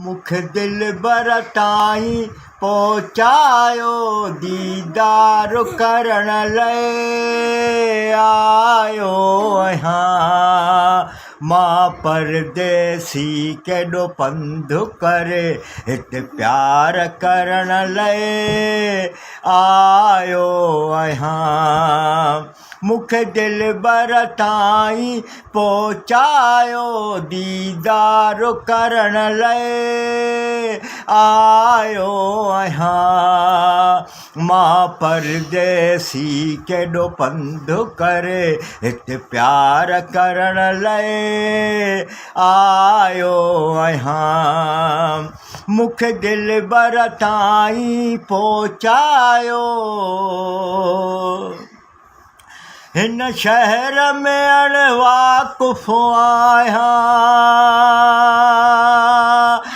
مون کي دلبر تائين پهچايو ديدار ڪرڻ لئه آيو آهيان مان پرديسي ڪيڏو پنڌ ڪري هت پيار ڪرڻ لئه آيو آهيان مون کي دلبر تائين پهچايو ديدار ڪرڻ لئه آيو آهيان مان پرديسي ڪيڏو پنڌ ڪري هت پيار ڪرڻ لئه آيو آهيان مون کي دلبر تائين پهچايو. هن شهر ۾ اڻ واقف آهيان.